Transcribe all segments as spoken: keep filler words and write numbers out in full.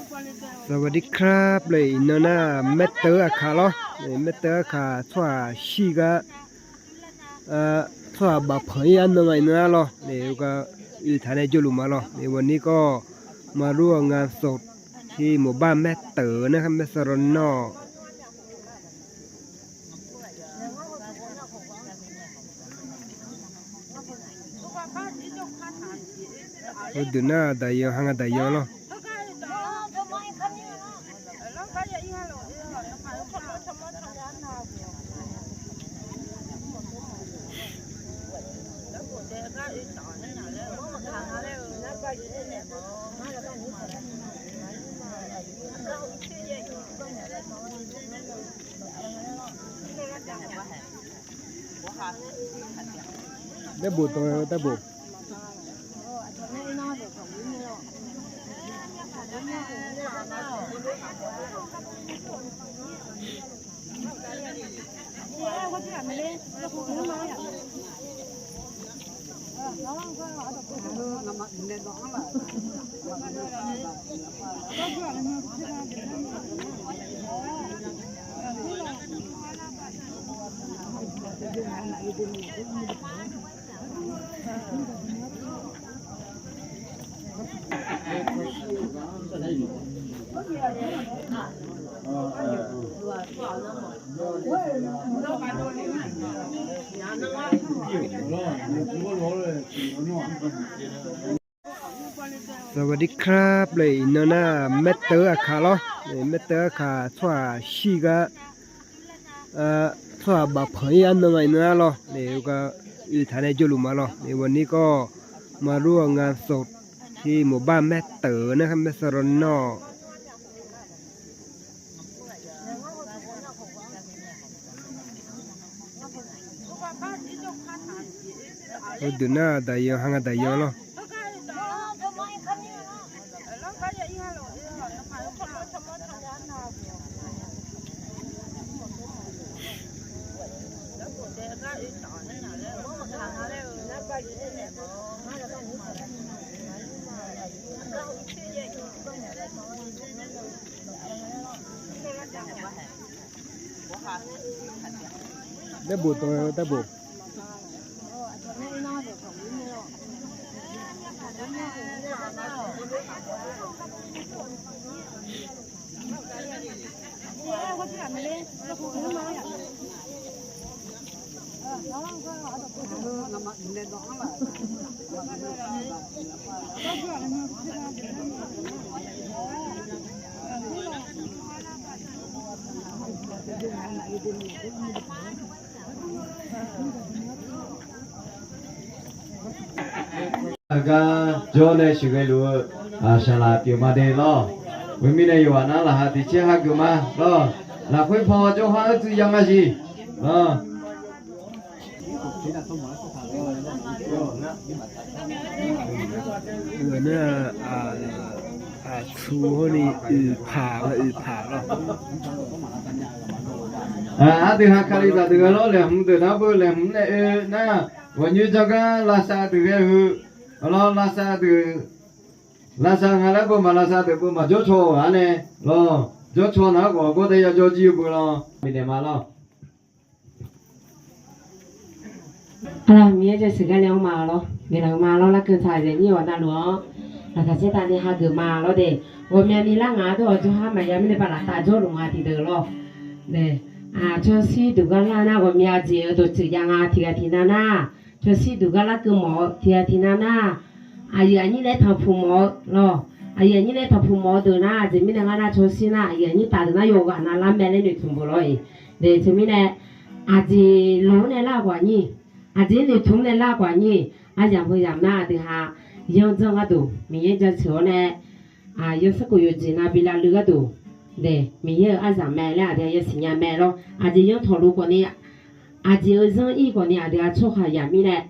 สวัสดีครับ lawr, iqnan nar maerteuv aqkaq lawr, maerteuv aqkaq tsawrhaq shir gar, tsawrhaq bafpanq-ir arnan ma iqnan nar lawr, oe gar oetaq nae jawrluf ma lawr, วันนี้ก็มาร่วมงานศพที่หมู่บ้านแม่เต๋อนะครับ แม่สะระนอก Heudeuq nar daqyan ha nga daqyan lawr. Darbov tawq darbov. สวัสดีครับ lawr, iqnan nar maerteuv aqkaq lawr, maerteuv aqkaq tsawrhaq shir gar, tsawrhaq bafpanq-ir arnan ma iqnan nar lawr, oe gar oetaq nae jawrluf ma lawr, วันนี้ก็มาร่วมงานศพที่หมู่บ้านแม่เต๋อนะครับ แม่สะระนอก Heudeuq nar daqyan ha nga daqyan lawr. Darbov tawq darbov. Aqgar jawr nae sheuqghae luf-eu saqlaq pyeuf ma de lawr. Khoermirnae yawqghaq nar laqkhaq tiq caer hageuf ma lawr. Lafkhoer paw jawrhar-anr tsuiv ya nga siq lawr. Nar, aqtsu hawrni oeqpaq-a oeqpaq lawr. Aqdui ha Kalizaq deuq ghae lawr, laeqhmq deuq nar beu laeqhmq nae oe nar, ghawqnyoer jawrgar lavsav deuq ghae-eu lawr, lavsav deuq, lavsav nga laer beu maq lavsav deuq beu maq jawrcaw-eu ghaq-a nae lawr, jawrcaw nar-anr ghawq gawr dae yajawr jir-eu beu lawr, bifnaeq ma lawr. Aqlaf Miqyaer jaceuq gar nae anr ma lawr, guiqlanq ma lawr, larkeuv taq-euq zaqnyir-awq navluf-anr laqkhaq caer taq ni hageuf ma lawr de. Ghawqmyani lar ngaq-anr dawr-awq jawrhar maqya mirnae baqlaf taf jawrluf nga tiqdeuq lawr. Cawshir duq gar lar nar ghawqmya jeq-eu dawqtsuif jav nga tiqghaq tiqnav nar, cawshir duq gar larkeuv mawf-eu tiqghaq tiqnav nar, aqyuif aqnyir nae tanqpuq mawf-eu lawr. Aqyuif aqnyir nae tanqpuq mawf-eu deuq nar, aqjeq mirnae ngar nar cawshir nar aqyuif aqnyir taf deuq nar yawqghaq nav lar mae laer noeqtmq beu lawr-iq. De teumirnae, aqjeq loq-anr nae lar khawf aqnyir, aqjeq noeqtmq-anr nae lar khawf aqnyir, aryamq heuyamq nar aqdui ha yanr janr gharduq Miqyaer jaceuq-awr nae, yawsanr khof yawqjeq nav bi lavluiv gharduq, de, Miqyaer-euq aryamq mae laer aqdui ha yasiq nya mae lawr. Aqjeq yanr tawqluf khawf ni, aqjeq-eu zanr ir khawf ni aqdui ha tsawrhaq yaq mirnae,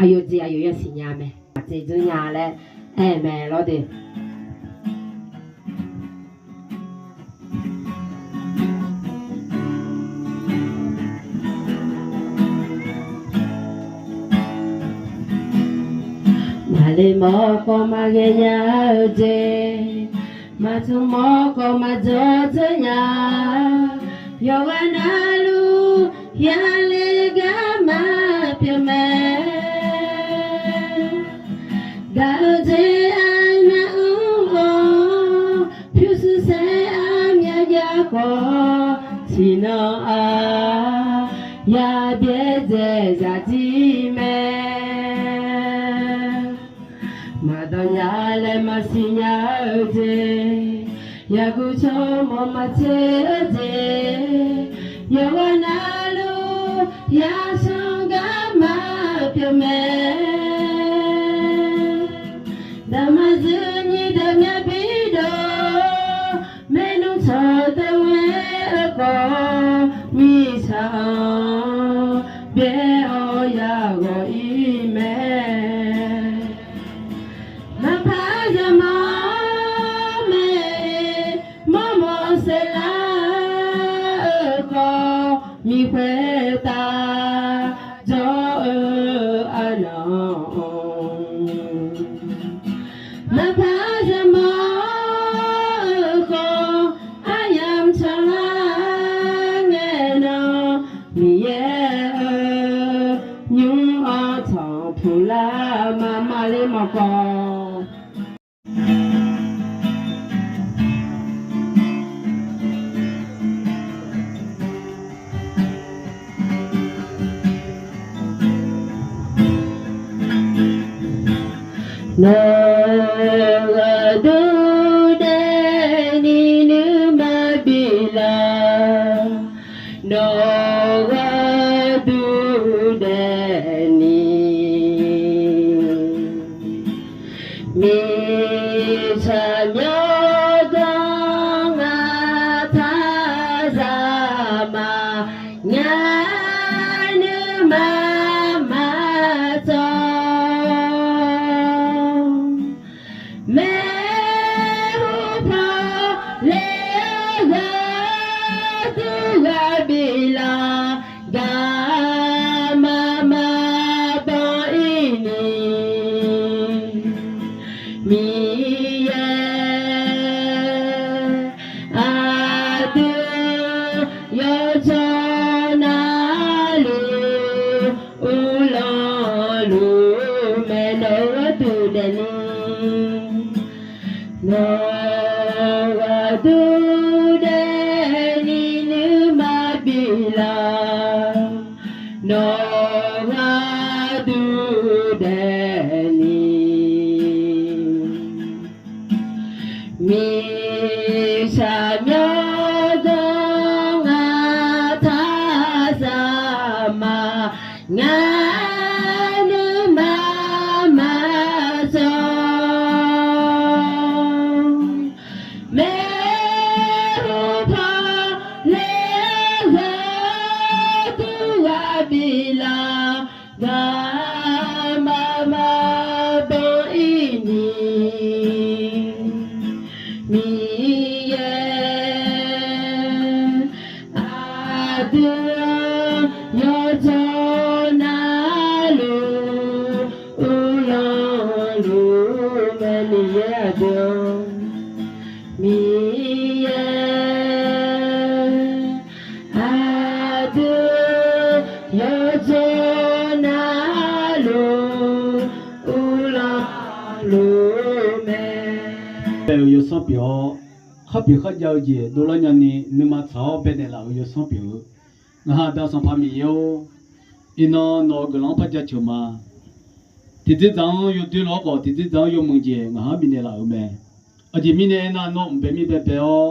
aqyawf jeq aqyawf yasiq nya mae. Aqjeq janr nya laer aer-eu mae lawr de. Maqle mawr khawf maqghae nya-eu jeq, Maqtsov mawr khawf maqdzawr dzeur nya, yawqghaq navluf yale garma pyeuf mae. Gaq-eu jeq aqnav mr-awr, pyurshuir saer armyav jav khawf, tiqnan-aq yabyaerdzae zaqjir mae. Maqdawq nya laer maqsiq nya-eu jeq, yaqguv tsawrmawq maqtser-eu jeq, yawqghaq navluf yashawr garma pyeuf mae. Daqmaqzir nyiq deuq myav bi dov, maernmr tsawq deuq ngaer-eu khawf, mirtsaq-anr byaer-awr yaghawq ir mae. Maqpar yamawr mae, mawrmawr saerlar-eu khawf, miqkhoer taf jawr-eu arnan-anr, maqpar yamawr-eu khawf, aryamq tsawrlar ngae nan, Miqyaer-eu nymr-anr tanqpuq lar ma ma ler maqkawv. Nawq-eu ghaq dur daef ni nuima biflar, nawq-eu ghaq dur daef ni mirtsaq myawr dawr ngar taq zaq ma, ngar nuima maqdzawr. Maeqhu paw le-eu ghaq dur ghaq biflar, garma ma banq ir ni, Miqyaer aqdui yawdzawr navluf uvlanr luf mae. Nawq-eu ghaq dur daef ni, nawq-eu ghaq dur daef ni nuima biflar, nawq-eu ghaq dur daef ni mirtsaq myawr dawr ngar taq zaq ma, ngar nuima maqdzawr. Maeqhu paw le-eu ghaq dur ghaq biflar, garma ma banq ir ni, Miqyaer aqdui yawdzawr navluf uvlanr luf mae. Miqyaer aqdui, Miqyaer aqdui yawdzawr navluf uvlanr luf mae. Aer-eu yawsanr pyeuf-awr, khar pyeuf kharjav-eu jeq dovlar nyani nuima tsaq-awr baenaeq laf-euq yawsanr pyeuf-eu, ngaq ha Aqda Sanqpaq Miqyaer-or, iqnan nawq-euq guiqlanq-anr par jaceuq ma. Tiqdzer dzaq-anr yawdoer lof-aer khawf, tiqdzer dzaq-anr yawmuiq jeq ngaq ha-anr bifnaeq laf-euq mae. Aqjeq mirnae aernar, nawr mq bae mir bae bae-awr,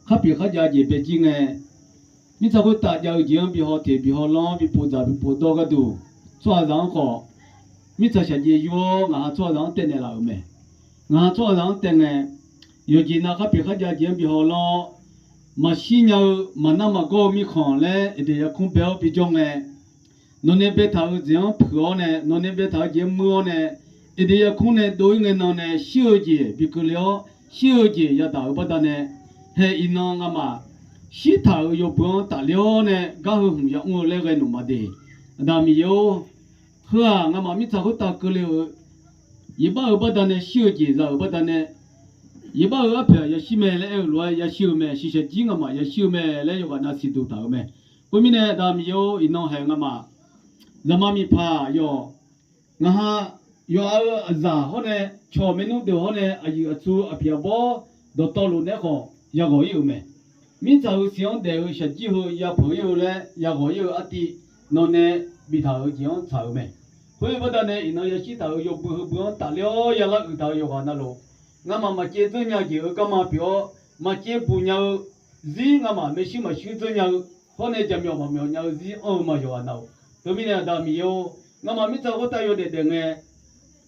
khar pyeuf kharjav jeq bae jir ngae, mirtsaq khoertav jav-eu jeq-anr bi haw teq bi haw lanr bi pov dzaq bi pov dawr gharduq, tsawrhaqzaq-anr khawf mirtsaq shaqjaev yur-awr ngaq ha tsawrhaqzaq-anr taev naeqlaf-euq mae. Ngaq ha tsawrhaqzaq-anr taev ngae, yawqjeq nav khar pyeuf kharjav jeq-anr bi haw lanr-awr, maqshir nya-eu maqnar maqgawr-eu mirkhanq laer Eqdeq yarkmr bae-awr bijawr ngae, nawqnae baetaq-euq jeq-anr puiq-awr nae, nawqnae baetaq-eu jeq-anr muir-awr nae, Eqdeq yarkmr nae dov-ir ngae nan nae shir-eu jeq bi keuvle-awr, shir-eu jeq yadaq-euq baqdanae, hae iqnan ngamaf shirtaq-euq yawbui-anr tafler-awr nae gar heu hmq yamr-eu laer ghae nmq ma de. Aqda Miqyaer-or, heu-aq ngamaf mirtsaq khoertav keuvle-euq, iqbax-euq baqdanae shir-eu jeq za-euq baqdanae, Iqbax-euq arpoeq-aq yashir mae laer aer-eu lof-aer yashir-eu mae. Shiqshaq jir ngamaf yashir-eu mae laer yawqghaq na siqduq taq-euq mae. Khoermirnae, aqda Miqyaer-or, iqnan haeq ngamaf zaqma miqpaq yawq, ngaq ha yawqha-eu aqzaq hawr nae, cawq maernmr deuq hawr nae, aqyuif aqtsu aqpiq aqbawr dawqtawvluf naeq-aer khawf yaghawq ir-euq mae. Mirtsaq-euq siq-anr daef-eu shaqjir heu yapeuq ir-eu laer yaghawq ir-eu artiv, nawq nae biftaq-euq jeq-anr tsaq-euq mae. Khoer baqdanae iqnan yashir taq-euq yawbui heubui-anr tafler-awr yalar uiq taq-euq yawqghaq navluf, ngamaf maqcaev dzeur nya jeq-euq garma pyeuf-awr, maqcaev buq nya-eu zir, ngamaf maershuir maqshuir dzeur nya-eu hawr nae jaqmyawf maqmyawf nya-eu zir anr-eu ma yawqghaq navluf. Teumirnae aqda Miqyaer-or, ngamaf mirtsaq khoertav yawdaef daef ngae,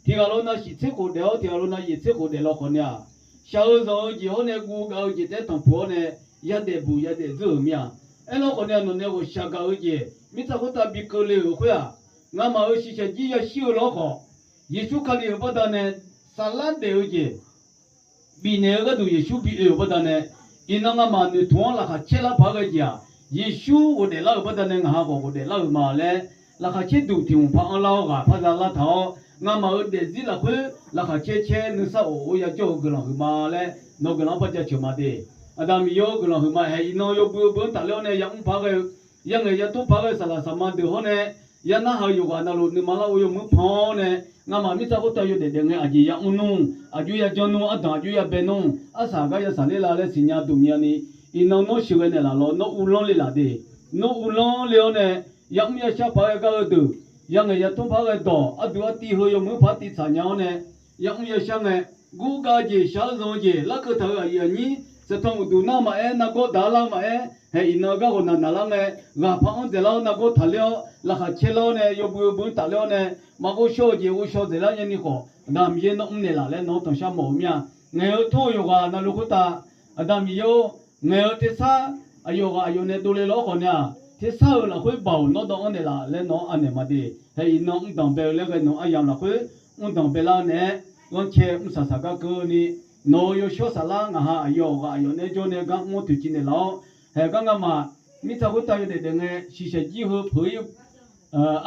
tiq ghaq lawr na shiq tser khof daef-awr, tiq ghaq lawr na yaef tser khof daef law khawf nae-aq, shaq-eu zanq-eu jeq hawr nae guv gav-eu jeq taef-aer tanqpuq-awr nae, yadaef buq yadaef dzeur-euq mir-a. Aerlawr khawf nae nawq nae ghawqshaq gaq-eu jeq mirtsaq khoertav bi keuvle-euq khoer-aq, ngamaf-euq shiqshaq jir yashir-eu lawr khawf, Yeqsur Kali-euq baqdanae saflar daef-eu jeq bifnaeq-eu gharduq Yeqsur bi oe-euq baqdanae, iqnan ngamaf noeqtmq-anr laqkhaq caer lar paq-aer ghae jeq-aq, Yeqsur ghofdaef lar-euq baqdanae ngaq ha khawf ghofdaef lar-euq ma laer, laqkhaq caer duq tiq hmq par anrlar-awr ghaq par za lar taq-awr, ngamaf-euq daefzir lafkhoer laqkhaq caer caer nuisar of-or yajawr-eu guiqlanq huiqma laer nawq-eu guiqlanq-anr par jaceuq ma de. Aqda Miqyaer-or, guiqlanq huiqma haeq iqnan yawbui heu beu-anr tafler-awr nae yamr paq-aer ghae-eu, yangaeq yatmr paq-aer ghae-eu saqlaq saqma deuq hawr nae, yanarhaq-eu yawqghaq navluf nuima lar-or yawmuiq panr-awr nae, ngamaf mirtsaq khoertav yawdaef daef ngae aqjeq yamr nmr, aqjox yajawr nmr, ardanq aqjox yabae nmr, arsaq gar yasaq ler la laer siqnya duq nya ni, iqnan nawr sheuqghae naeqlaf lawr nawr uvlanr le laf de. Nawr uvlanr le-awr nae, yamr yashar paq-aer ghae gar-eu deuq, yangaeq yatmr paq-aer ghae dawq arduq artiv heu yawmuiq paq-aer tiv tsaq nya-awr nae, yamr yashar ngae, guv gav-eu jeq shaq-eu zanq-eu jeq larkeuv taq-euq aqyuif aqnyir, saeqtanq uqduq nar maqaer, nargawr daq-ar lar maqaer, haeq iqnan-eu gar ghawqnaq naqlar ngae, ghaq par-anr dzaeqlar-awr nargawr taqler-awr laqkhaq caer lar-awr nae yawbui heu beu-anr tafler-awr nae, maqghov shaw-eu jeq ghovshaw dzaeqlar nyani khawf, aqda Miqyaer nawr mrnaeq laf laer nawq-anr tanqshar mawf-eu mir-a. Ngaeq-eu tmr-eu yawqghaq navluf khoertav, aqda Miqyaer-or, ngaeq-eu tersar aqyawf ghaq aqyawf nae dovle lawr khawf nae-aq, tersar-euq lafkhoer baoq nawr dawv-anr naeqlaf laer nawq-anr anaeq ma de. Haeq iqnan mrdanq bae-eu laer ghae nawq-eu aryamq lafkhoer mrdanq baelar-eu naeq-aer, ghanrcae mrsaq saq gar keuvni, nawq-euq yawshawr saflar ngaq ha aqyawf ghaq aqyawf nae jawr nae gar mr-anr toeqciv naeqlaf-awr, haeq gar ngamaf mirtsaq khoertav yawdaef daef ngae shiqshaq jir heu peuq-ir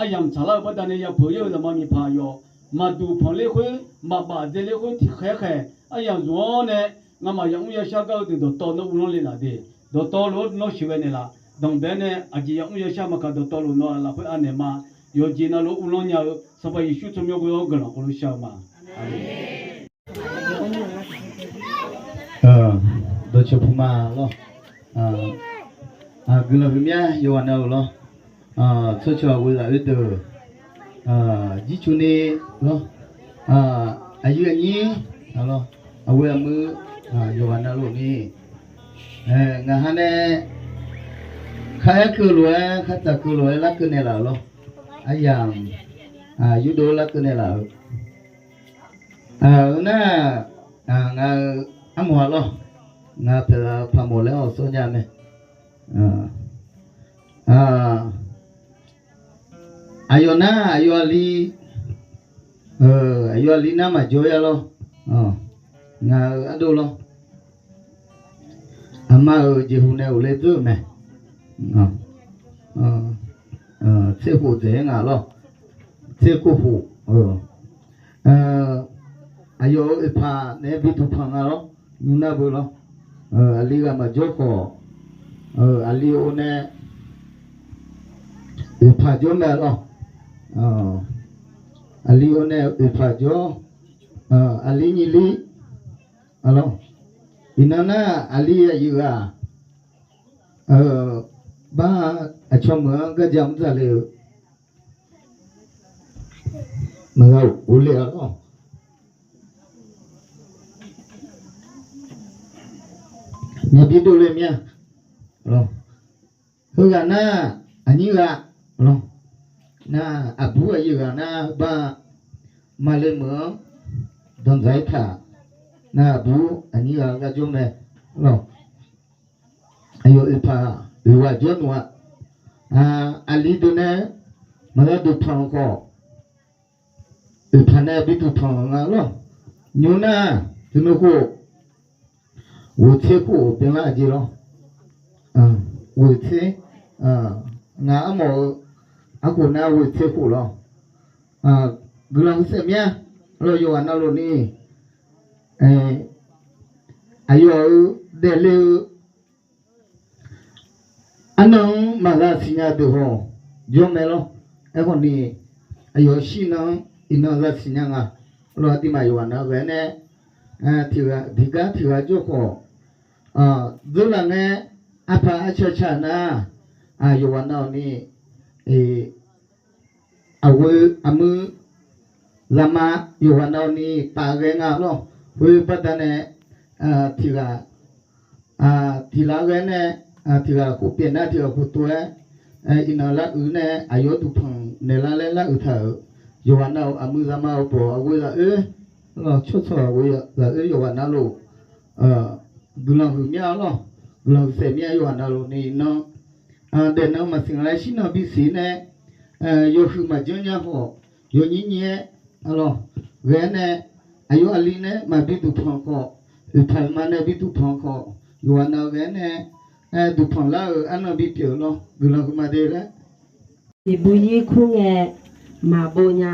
aryamq tsaqlar-eu baqdanae yapeuq-ir-eu zaqma miqpaq aqyawf, maqduq panq ler khoer, maqbaf dzae ler khoer tiqkhaeq khaeq aryamq zmq-awr nae, ngamaf yamr yashar gar-eu deuq dawqtawv nawr uvlanr le laf de. Dawqtawvluf-anr nawr sheuqghae naeqlaf. Danqbae-awr nae aqjeq yamr yashar maqkaq dawqtawvluf nawq-eu lafkhoer anaeq ma. Yawqjeq navluf-anr uvlanr nya-eu Sanqpaq Yeqsur tsawrmyanr ghoe-awr guiqlanq heulof shar-eu ma. Aqmeq. Dawqcawq puq ma lawr. Guiqlanq huiqmya yawqghaq navluf lawr. Tsawrcawq aqghoe zaq oe deuq jircuf ni lawr. Aqyuif aqnyir lawr, aqghoe aqmuir yawqghaq navluf ni, ngaq ha nae khar aer keuv lof-aer khartsaq keuv lof-aer larkeuv naeqlaf-euq lawr. Aryamq yurdov larkeuv naeqlaf-euq. Nar, ngaq-euq armawf-a lawr. Ngaq pyaeqlaf-eu paqmawf laer awq sawr nya mae. Aqyawf nar aqyawf aqli, aqyawf aqli nar maqjawr-ir-a lawr. Ngaq-euq ardov lawr. Aqma-euq jeqhu nae ghofle dzeur-euq mae. Tser khof dzaeq-aer nga lawr. Tser khof khof. Aqyawf-euq oeqpaq naeq-aer biduq panq nga lawr. Nymr nar beu lawr. Aqli ghaq maqjawr khawf, aqli-or nae oeqpaq jawr mae lawr. Aqli-or nae oeqpaq jawr, aqli nyiq li lawr. Iqnan nar aqli aqyuif ghaq, bar aqcawq meuq-anr garja mr dzaq le-eu maqgha ghofle-a lawr. Maqbi dovle mir-a. Heughaq nar aqnyir ghaq lawr. Nar aqbur aqyuif ghaq nar bar maqle meuq-anr danqdzaq-aer taq. Nar aqbur aqnyir ghaq-eu garjawr mae lawr. Aqyawf oeqpaq oeqghaq jawr nmr-a. Aqli deuq nae maqgha duq panq-eu khawf, oeqpaq nae biduq panq nga lawr. Nymr nar, teunuv khof, ghoeqtser khof byanlar aqjeq lawr. Ghoeqtser, ngaq armawf-eu arkhof nar ghoeqtser khof lawr. Guiqlanq huiqsaef mir-a lawr. Yawqghaq navluf ni, aqyawf-euq daefle-eu arnan-anr maqza siqnya deuq hawq jawr mae lawr. Aerkhawf ni, aqyawf shir nan-anr iqnan za siqnya nga. Lawr, aqduimaf yawqghaq nav ghae-aer nae, tiqghaq tiqgar tiqghaq jawr khawf, dzeurlaf ngae, arpaq arca ca nar, yawqghaq nav-awq ni, aqghoe aqmuir zaqma yawqghaq nav-awq ni taf ghae nga lawr. Khoer baqdanae, tiqghaq tiqlar ghae nae, tiqghaq khof pyaeq nar tiqghaq khof tov-aer, iqnan lar uiq nae aqyawf-anr duqpanq naeqlar laer lar uiq taq-euq, yawqghaq nav-euq aqmuir zaqma-euq bawq aqghoe zaq oer, lawr, tsawrcawq aqghoe zaq oer yawqghaq navluf, guiqlanq huiq mir-a lawr. Guiqlanq huiq saef mir-a yawqghaq navluf ni nan, daefnan maqsiq nga laer shir nan bisiq nae, yawhuiq maqjanr nya khawf, yawnyir nyir-aer, lawr, ghae-aer nae, aqyawf aqli nae maqbi duqpanq khawf, oeqpaq ma nae bi duqpanq khawf, yawqghaq nav ghae-aer nae, duqpanq lar-euq arnan bipyeuf lawr, guiqlanq huiq ma de laer. Iqbuv yir kur ngae maqbov nya,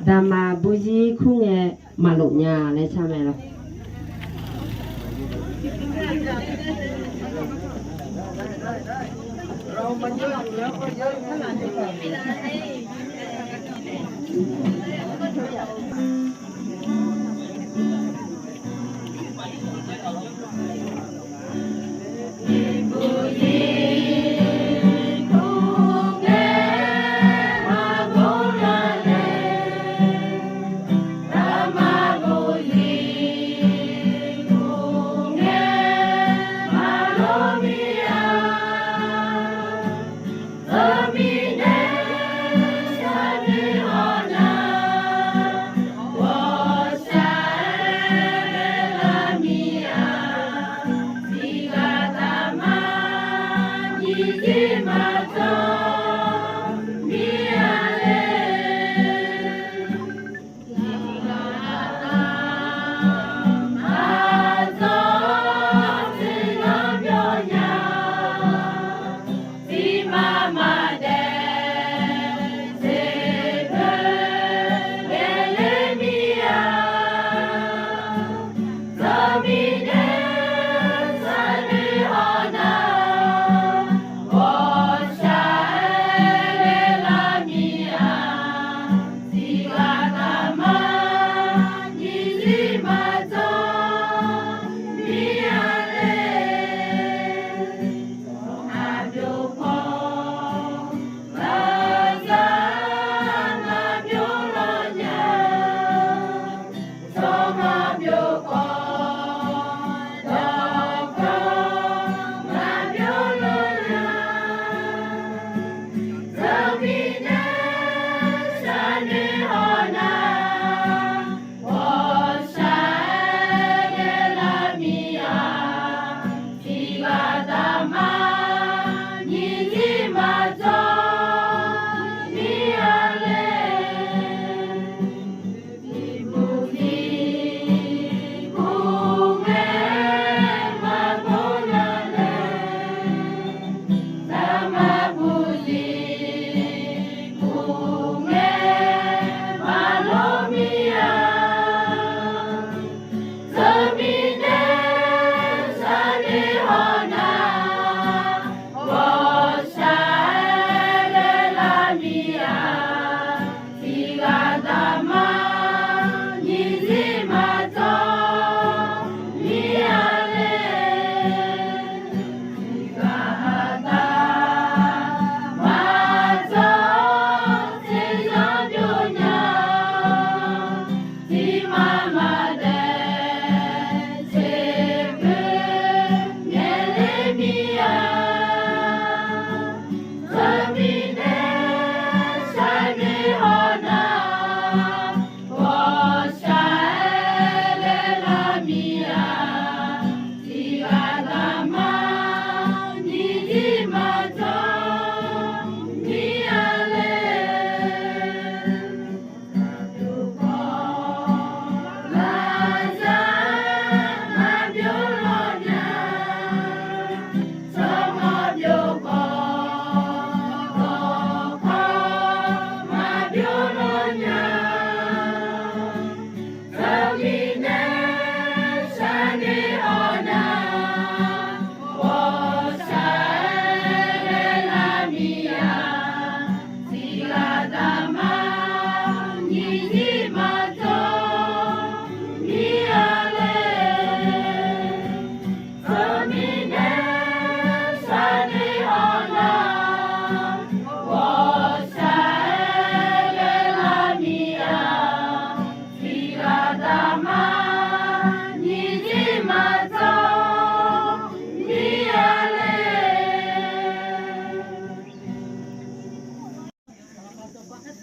dama buv yir kur ngae maqlof nya laer sar mae lawr.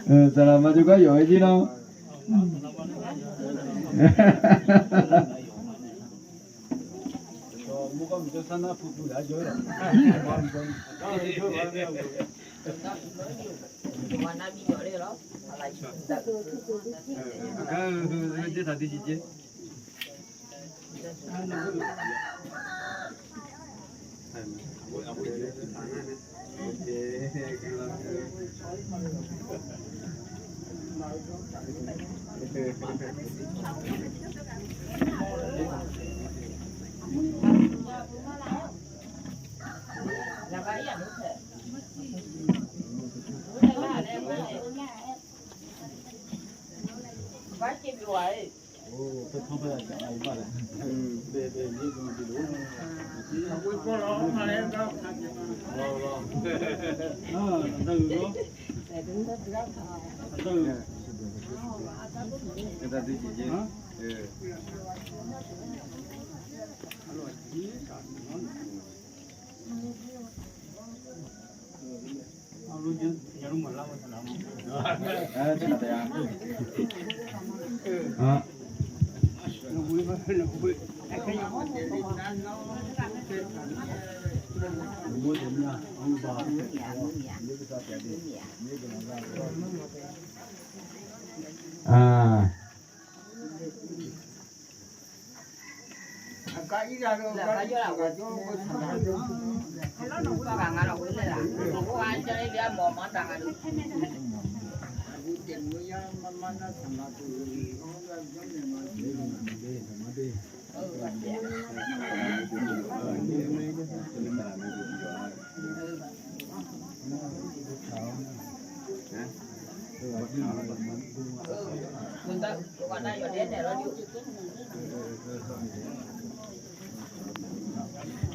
Saqlaq ma jawrgar yawf-aer jir nar.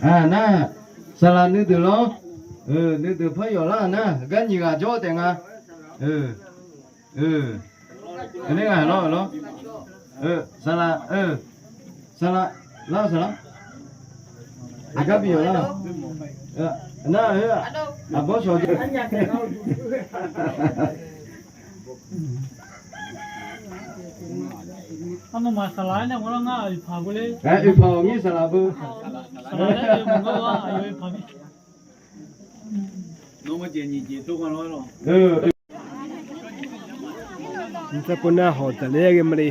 Nar, saqlaq nuideuq lawr, nuideuq par yawf lar nar, gar nyiq ghaq jawr taef nga. Nar nga lawr lawr. Saqlaq, saqlaq, lar saqlaq. Aqgar bi yawf lar. Nar, aqbawr shawq jeq. Arnawmaf saqlaq-aer nae ghawrlar ngar oeqpaq beu le. Oeqpaq-awq ngir saqlaq beu. Saqlaq laer oe maqngeur-a, aqyawf oeqpaq mir. Nawr ngar jeq nyiq jeq tov gha lawr lawr. Mr pov nar hawq taqler ghae male.